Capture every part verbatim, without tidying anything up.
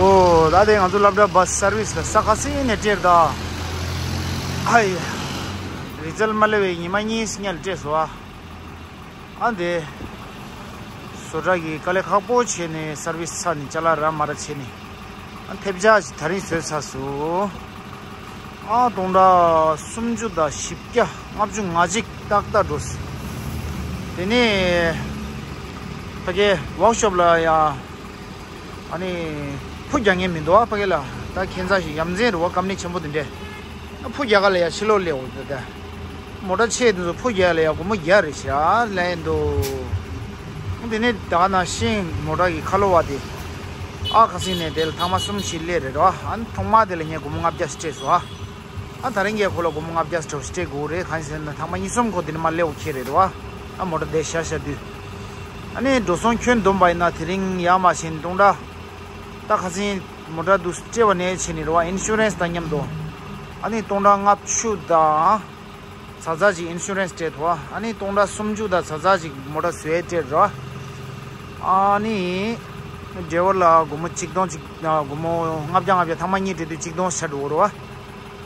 ཨོ་ད་དེ་ང་ཚོ་སློབ་གྲྭ་བྷ་སི་སར་བིས་ལ་ས་ཁ་སིང་ནས་སྤྲད་ད། ཧའི། རི་ཛལ་མ་སླེབས་པའི་ཉི་མ་གཉིས་སྔོན་ལ་སྤྲད་སོང་ཨ། ཨ་འདི། བཟོ་གྲྭ་གི་དཀའ་ལས་ཁག་པོ་བྱས་ནས་སར་བིས་ཚར་ནས་ཅ་ལག་རག་མ་རག་བྱས་ནས། ཨ་ཐེབས་ཆག་ཅིག་དེ་རིང་བཟོས་ཚར་སོང་། ཨ་སྟོང་ཕྲག་སུམ་ཅུ་དང་བཞི་བརྒྱ་ལྔ་བཅུ་ང་གཅིག་ཏག་ཏག་འགྲོ་སོང་། དེ་ནས་ཕ་གི་ཝོག་ཤོབ་ལ་ཡང་། ཨ་ནི། ཕུ་རྒྱག་མཁན་མི་འདུག་ཨ་ཕ་གི་ལ། ད་ཁྱད་མཚར་ཞིག་ཡ་མཚན་རེད་བ། ཀམ་ནི་ཆེན་པོ་དེ་འདྲས། ཨ་ཕུ་རྒྱག་ག་ལ་ཡ་ཕྱི་ལོགས་སླེབས་འོང་དེ་ད། མོ་ཊ་ཆེ་དེ་ཚོ་ཕུ་རྒྱག་ལ་ཡ་སྒོར་མོ་བརྒྱ་རེ་བཞག་ལེན་འདུག་དེ་ནས་ད་ནང་བཞིན་མོ་ཊ་གི་ཁ་ལོ་བ་དེ། ཨ་ཁ་སིང་ནས་དེ་ལ་ཐེངས་མ་གསུམ་བཞི་སླེབས་རེད་བ། ཨ་ནི་ཐོག་མ་དེ་ལ་ངས་སྒོར་མོ་ལྔ་བརྒྱ་ཞིག་སྤྲད་སོང་ཨ། ཨ་ད་རིང་གི་ཁོ་ལ་སྒོར་མོ་ལྔ་བརྒྱ་ཞིག་སྤྲད་དགོས་རེད། གང་ཡིན་ཟེར་ན་ཐེངས་མ་གཉིས་གསུམ་ཁོ་དེ་ནས་མར་སླེབས་འོང་ཁྱེད་རེད་བ། ཨ་མོ་ཊ་དེ་བཞག་བཞག་དུས། ཨ་ནི་འགྲོ་སོང་ཁྱོན་བསྡོམས་པ་ཡིན་ན་དེ་རིང་ཡར་མར་བྱས་ནས་སྟོང་ཕྲག་ད་ཁ་སང་མོ་ཊ་དུ་སྤྲད་པ་ནས་བྱས་ནས་རེད་བ། ཨིན་ཤུ་རན་སི་དང་མཉམ་དུ། ཨ་ནི་སྟོང་ཕྲག་ལྔ་བཅུ་དང་ཚ་ཚ་ཅིག་ཨིན་ཤུ་རན་སི་སྤྲད་ཐུབ་བ། ཨ་ནི་སྟོང་ཕྲག་སུམ་ཅུ་དང་ཚ་ཚ་ཅིག་མོ་ཊ་བཟོས་སྤྲད་རེད་བ། ཨ་ནི་ཌ་རའི་ཝར་ལ་སྒོར་མོ་གཅིག་སྟོང་གཅིག་སྒོར་མོ་ལྔ་བརྒྱ་ལྔ་བརྒྱ་ཐེངས་མ་གཉིས་སྤྲད་དུས་གཅིག་སྟོང་ཆགས་འགྲོ་གི་རེད་བ།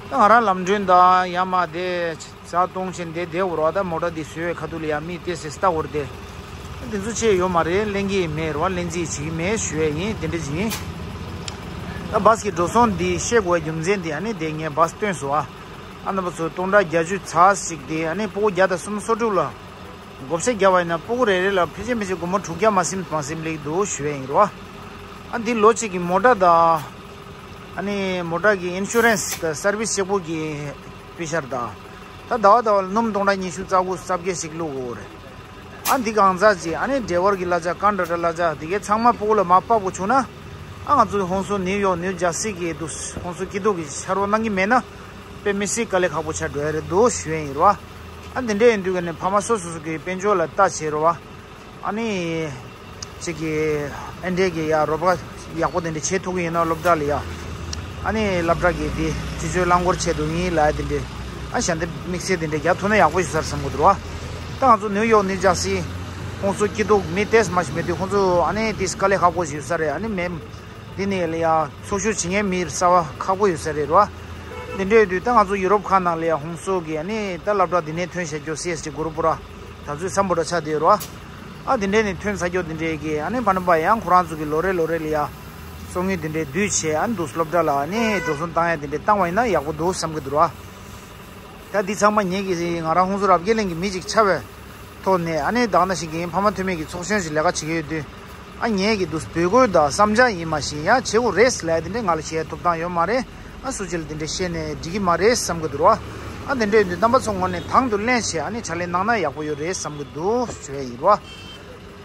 ད་ང་རང་ལམ་གྲོན་དང་ཡར་མར་དེ་བཟའ་བཏུང་བྱས་ནས་བསྡད་འོ་ར། ད་མོ་ཊ་འདི་བཟོས་པའི་ཁ་ཐུག་ལ་ཡ་མི་དེ་སེ་ལྟ་འོ་ར། དེ་འདི་ཚོ་ཆེ་ཡོད་མ་རེད། ལེན་གྱི་མེད་ར་བ། ལེན་རྩིས་བྱེད་ཀྱི་མེད་ཞུ་ཡས་ཡིན། དེ་འདྲ་ཅིག་ཡིན། ད་བྷ་སི་གི་འགྲོ་སོང་འདི་བཤད་དགོས་རྒྱུ་མཚན་འདི། ཨ་ནི་དེ་ངས་བྷ་སི་བཏོན་སོང་ཨ། ཨ་རྣམ་པ་ཚོ་སྟོང་ཕྲག་བརྒྱད་ཅུ་ཚར་ཞིག་དེ་ཨ་ནི་སྤུ་གུ་བརྒྱ་དང་སུམ་ཅུ་སོ་དྲུག་ལ་བགོ་བཤའ་བརྒྱབ་པ་ཡིན་ན་སྤུ་གུ་རེ་རེ་ལ་ཕལ་ཆེར་ཕལ་ཆེར་སྒོར་མོ་དྲུག་བརྒྱ་མ་ཟིན་མ་ཟིན་སླེབས་འདུག་ཞུ་ཡས་ཡིན་ར་བ། ཨ་འདི་ལོ་གཅིག་གི་མོ་ཊ་དང་། ཨ་ནི་མོ་ཊ་གི་ཨིན་ཤུ་རན་སི་དང་སར་བིས་གཅིག་པོ་གི་པེ་ཤར་དང་། ད་ཟླ་བ་ཟླ་བ་ལ་སྣུམ་སྟོང་ཕྲག་ཉི་ཤུ་རྩ་དགུ་རྩ་བརྒྱད་ཞིག་བླུག་དགོས་རེད། ཨ་འདི་གང་ཚ་ཅིག་ཨ་ནི་ཌ་རའི་ཝར་གི་གླ་ཆ། ཀན་ཊྲེག་ཊར་གླ་ཆ། འདི་གའི་ཚང་མ་སྤུ་གུ་ལ་མར་ཕབ་དགོས་བྱུང་ན། ཨ་ང་ཚོ་ཧོན་སུར་ནིའུ་ཡོག་ནིའུ་ཇར་སི་གི་འདུག་ཧོན་སུར་སྐྱིད་སྡུག་གི་ཕྱག་རོགས་གནང་གི་མེད་ན། དཔེ་མི་སྲིད་དཀའ་ལས་ཁག་པོ་ཆགས་འགྲོ་ཡ་རེད་འདུག་ཞུ་ཡས་ཡིན་ར་བ། ཨ་འདི་འདྲ་ཡིན་དུས་ཀ་ནས་ཕ་མ་སོ་སོ་སོ་གི་དཔལ་འབྱོར་ལ་ལྟ་བྱེད་ར་བ། ཨ་ནི། གཅིག་གི་ཨེ་འདྲས་ཀྱི་ཡ་རོགས་པ་ཡག་པོ་དེ་འདྲ་བྱེད་ཐུབ་ཀྱི་ཡིན་ན་སློབ་གྲྭ་ལ་ཡ། ཨ་ནི་སློབ་གྲྭ་གི་དེ་སྤྱི་སྤྱོད་རླངས་འཁོར་ཆེད་དུ་ཡིན་ལ་དེ་འདྲས། ཨ་ཞལ་འདེབས་དམིགས་བསལ་དེ་འདྲས་རྒྱག་ཐུབ་ན་ཡག་པོ་ཞིག་ས་རེད་བསམ་གྱི་འདུག་ར་བ། ད་ང་ཚོ་ནིའུ་ཡོག་ནིའུ་ཇར་སི་ཧོན་སུར་སྐྱིད་སྡུག་མི་ཏོག་ཙམ་ཞིག་མེད་དུས་ཁོང་ཚོ་ཨ་ནི་དེ་དཀའ་ལས་ཁག་པོ་ཞིག་ཡོད་ས་རེད། ཨ་ནི་མེད། འདི་ནས་ལ་ཡ་འཚོ་བཞུགས་བྱེད་མཁན་མི་གསར་པ་ཁག་པོ་ཡོད་ས་རེད་ར་བ། འདི་འདྲ་ཡོད་དུས་ད་ང་ཚོ་ཡུ་རོབ་ཁག་ནང་ལ་ཡ་ཧོན་སུར་གི་ཨ་ནི་ད་སློབ་གྲྭ་འདི་ནས་ཐོན་བཞག་རྒྱུ་སི་ཨེས་ཊི་གུ་རུབ་ར། ད་ཚོད་བསམ་པོ་འདྲ་ཆགས་བསྡད་ཡོད་ར་བ། ཨ་འདི་འདྲ་ནས་ཐོན་ཚར་རྒྱུ་འདི་འདྲ་གི་ཨ་ནི་ཕ་ནུ་པ་ཡང་ཁོ་རང་ཚོ་གི་ལོ་རེ་ལོ་རེ་ལ་ཡ་ཚོགས་དངུལ་འདི་འདྲ་བསྡུས་བྱས། ཨ་ནི་འདུག་སློབ་གྲྭ་ལ་ཨ་ནི་འགྲོ་སོང་བཏང་ཡ་འདི་འདྲ་བཏང་བ་ཡིན་ན་ཡག་པོ་འདུག་བསམ་གི་འདུག་ར་བ། ད་འདི་ཚང་མ་ངེད་ཀྱི་ང་རང་ཧོན་སུར་རབ་རྒྱས་གླིང་གི་མི་ཅིག་ཆགས་པའི་ཐོག་ནས། ཨ་ནི་ད་ག་ནང་བཞིན་གྱི་ཕ་མ་འཐུས་མི་གི་ཚོགས་གཞོན་ཞིག་ལས་ཀ་བྱེད་ཀྱི་ཡོད་དུས། ཨ་ངེད་ཀྱི་འདུག་འབོད་སྐུལ་དང་བསམ་འཆར་ཡིན་མ་ཤེས་ཡ་བྱེད་དགོས་རེད་ལབ་ཡ་དེ་འདྲས་ང་ལ་བཤད་ཐུབ་སྟངས་ཡོད་མ་རེད། ཨ་སུ་གཅིག་ལ་དེ་འདྲས་བཤད་ནས་འགྲིག་གི་མ་རེད་བསམ་གི་འདུག་ར་བ། ཨ་དེ་འདྲས་ཡོད་དུས་རྣམ་པ་ཚོ་ངོས་ནས་དང་དུ་ལེན་བྱས་ཨ་ནི་ཕྱག་ལས་གནང་ན་ཡག་པོ་ཡོད་རེད་བསམ་གི་འདུག་ཞུ་ཡ་ཡིན་ར་བ།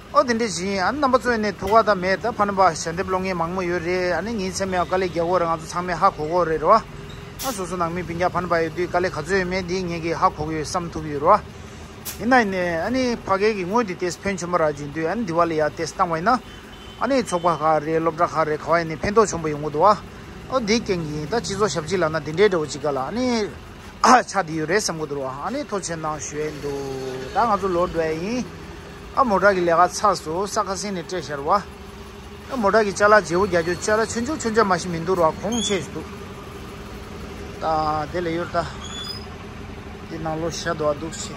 ཨོ་དེ་འདྲས་བྱིན། ཨ་ནི་རྣམ་པ་ཚོ་ཡིན་ནས་ཐུག་ག་ད་མེད། ད་ཕ་ནུ་པ་ཞལ་འདེབས་སློང་མཁན་མང་པོ་ཡོད་རེད། ཨ་ནི་ཉིན་མཚན་མེད་དཀའ་ལས་རྒྱག་གི་ཡོད་རེད། ང་ཚོ་ཚང་མས་ཧ་གོ་གི་ཡོད་རེད་ར་བ། ཨ་སོ་སོ་ནང་མི་སྤུན་ཀྱག་ཕ་ནུ་པ་ཡོད་དུས་དཀའ་ལས་ག་ཚོད་ཡོད་མེད་འདི་ངེད་ཀྱིས་ཧ་གོ་གི་ཡོད་བསམ་ཐུབ་ཀྱི་ཡོད་ར་བ། ཡིན་ན་ཡིན་ནས་ཨ་ནི་ཕ་གི་གི་དངུལ་འདི་ཏོག་ཙམ་ཕོན་ཆེན་པོ་རག་བྱུང་དུས་ཨ་ནི་འདི་བ་ལ་ཡ་ཏོག་ཙམ་བཏང་བ་ཡིན་ན། ཨ་ནི་ཚོགས་པ་ཁག་རེད། སློབ་གྲྭ་ཁག་རེད། ག་བ་ཡིན་ནའི་ཕན་ཐོགས་ཆེན་པོ་ཡོང་གི་འདུག་བ། ཨོ་འདི་རྐྱེན་གྱིས་ད་སྤྱི་ཚོགས་ཞབས་ཕྱི་ལབ་ན་འདི་འདྲའི་འདྲ་བོ་ཅིག་ག་ལ་ཨ་ནི་ཨ་ཆགས་བསྡད་ཡོད་རེད་བསམ་གི་འདུག་བ། ཨ་ནི་ཐུགས་རྗེ་གནང་ཞུ་ཡས་འདུག་ད་ང་ཚོ་ལོག་འགྲོ་ཡས་ཡིན། ཨ་མོ་ཊ་གི་ལས་ཀ་ཚར་སོང་། ས་ཁ་སེང་ནས་སྤྲད་ཤར་བ། ཨ་མོ་ཊ་གི་ཅ་ལག་བརྗེ་པོ་རྒྱག་རྒྱུ་ཅ་ལག་ཆུང་ཆུང་ཆུང་ཆུང་མ་ཞིག་མི་འདུག་ར་བ། གོང་ཆེ་ཞིག་འདུག་ད་དེ་ལས་ཡོད་ད། དེ་ནང་ལོགས་ཤ་དོ་འདུག་ཤེ།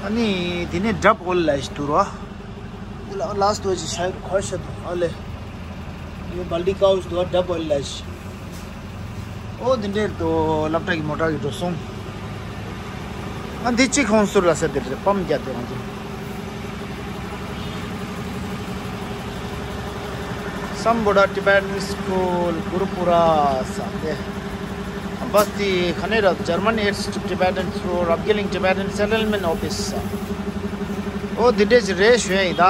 ཨ་ནི་དེ་ནས་ཌབ་ཨོ་ལི་ལ་ཞིག་འདུག་ར་བ། ལ་ལ་སྟོད་ཅིག་ཤ་ཁོ་ཤ་འདུག་ཨ་ལེ། ཡོ་བལ་ཏི་ཀའུ་ཞིག་འདུག་ར། ཌབ་ཨོ་ལི་ལ་ཞིག་ཨོ་དེ་འདྲས་འདུག་སློབ་གྲྭ་གི་མོ་ཊ་གི་འགྲོ་སོང་། ཨ་འདི་གཅིག་ཧོན་སུར་ལ་ཟེར་དེ་རེད། པམ་རྒྱག་དེ་རང་ཅིག Sambuda Tibetan School, Gurupura ས་དེ། Basti Khanera, German aids to Tibetans through Rabgiling Tibetan Settlement Office ས། ཨོ་འདི་འདྲས་ཅིག་རེད་ཞུ་ཡ་ཡིན་ད།